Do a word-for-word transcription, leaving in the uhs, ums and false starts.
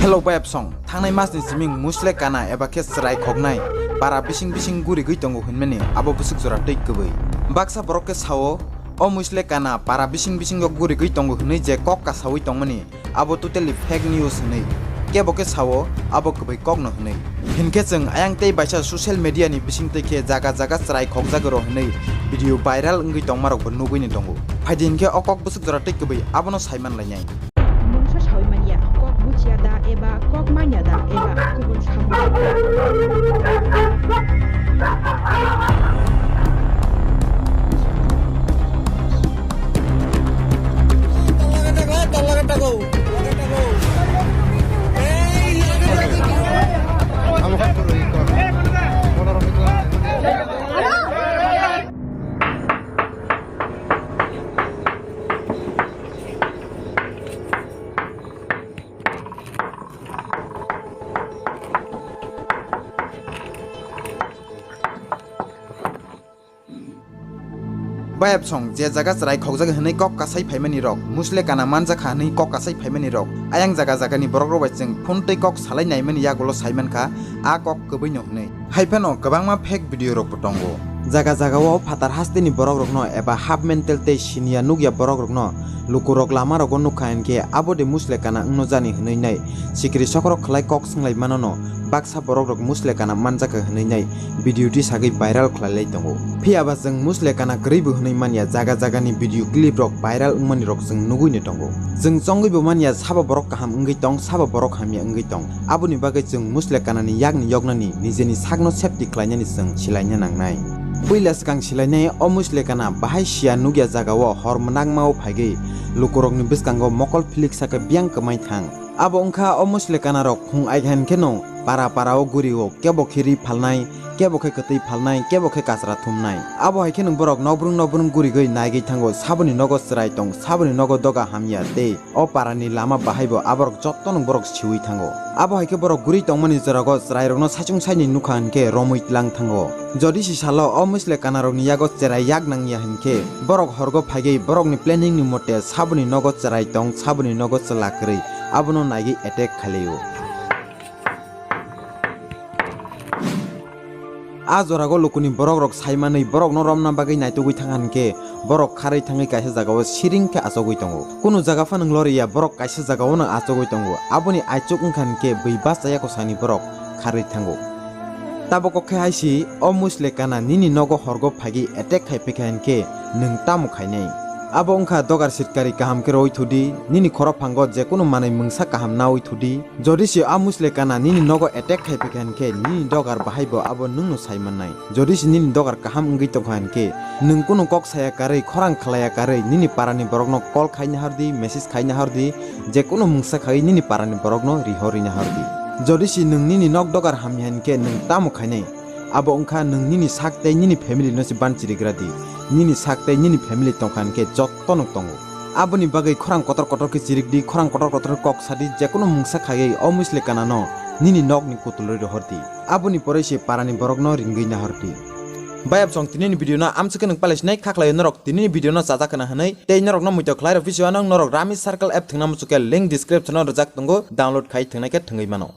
Hello bayapsong, thangnai masni siming Musle Kana eba khe chwrai khoknai para bising bising gurigwi tongo hwnmani abo bwswk jora tei kwbwi. Baksa borok khe sao, o Musle Kana para bising bisingo gurigwi tongo hwnwi je kok kasawi tongmani abo totally fake news hwnwi. Kebo khe sao, abo kwbwi kokno hwnwi. Hinkhe chwng ayang tei baisa social media ni bisingtwi khe jaga jaga chwrai khokjagwi rw hwnwi video viral wngwi tongmarokbo nugwini tongo. Phaidi hinkhe o kok bwswk jora tei kwbwi abono saiman lainai. Mungsa sawi manya, kok buchiya da eba kok manya da eba kubun samung. Bayapsong je jaga chwrai khokjagwi hwnwi kok kasai phaimani rok, Musle Kana manjakha hwnwi kok kasai phaimani rok, ayang jaga jagani borok rok bai chwng phone tei kok salai naimani yagulo saimankha, a kok kwbwino hwnwi. Hai phano kwbangma fake video rokbo tongo. Jaga jagao phatar hasteni borok rokno eba half mental tei siniya nukya borok rokno lukurok lama rogo nukha hinkhe abo de Musle Kana wngno jani hwnwi nai sikiri sokrok khlai kok swnglaimanono baksa borok rok Musle Kana manjakha hwnwi nai video tisagwi viral khlailai tongo. Phiyaba chwng Musle Kana kwrwibo hwnwi manya jaga jagani video clip rok viral wngmani rok chwng nugwino tongo. Chwng chongwibo manya sabo borok kaham wngwi tong, sabo borok hamya wngwi tong. Aboni bagwi chwng Musle Kanani yakni yoknani nijeni sakno safety khlainani chwng silaina nangnai. Puila swkang silainai o Musle Kana bahai siya nukya jagao hor mwnakmao phaigwi lukurokni bwskango mokol philik sakhe biyang kwmai thang. Abo wngkha o Musle Kanarok khung aikha hinkheno para parao gurio kebo khe ri phalnai, kebo khe kwtwi phalnai, kebo khe kasra thumnai. Abo hai khe nwng borok nokbrwng nokbrwng gurigwi naigwi thango, saboni nogo chwrai tong, saboni nogo doga hamya tei o parani lama bahaibo aborok jotto nwng borok siwi thango. Abo hai khe borok guri tongmani jorago chwrairokno saichung saini nukha hinkhe romwi tlang thango. Jodi si salo o Musle Kanarokni yago chwrai yak nangya hinkhe borok horgo phaigwi borokni planning ni mote saboni nogo chwrai tong, saboni nogo chwla kwrwi abono naigwi attack khlaio. A jorago lukuni borok rok saimanwi borokno romna bagwi naitugwi thangkha hinkhe borok kharwi thangwi kaisa jagao siring khe achogwi tongo. Kunu jaga phano wng loriya, borok kaisa jagaono achogwi tongo. Aboni aichuk wngkha hinkhe bui bachaya kwsani borok kharwi thango. Tabuk khe hai si o Musle Kana nini nogo horgo phaigwi attack khai phikha hinkhe nwng tamo khainai? Abo wngkha dogar sitkari kaham khe roi thudi, nini khorok phango jekunu manwi mungsa kaham nawi thudi. Jodi se a Musle Kana nini nogo attack khai phikha hinkhe nini dogar bahai bo abo nwngno sai mannai. Jodi se nini dogar kaham wngwi tongkha hinkhe nwng kunu kok saya karwi, khorang khlaiya karwi, nini parani borokno call khai nahardi, message khai nahardi, jekunu mungsa khaiwi nini parani borokno rihorwi nahardi. Jodi se nwng nini nok dogar hamya hinkhe nwng tamo khainai? Abo wngkha nwng nini sak tei nini family no se ban chirigra di. Nini sak tei nini family tongkha hinkhe jotto no tongo. Aboni bagwi khorang kotor kotor khe chirik di, khorang kotor kotor khe kok sa di, jekunu mungsa khaiwi o Musle Kana no nini nok ni kutulwi rohor di. Aboni poroi se parani borok no ringwi nahor di. Bayapsong tinini video no amsukhe nwng palaisinai khaklai norok tinini video no chajak khna hinwi tei norok no muitok khlai rw phi siya nang norok Rami Circle app thwngna muchukhe link description o rwjak tongo, download khai thwngnai khe thwngwi mano.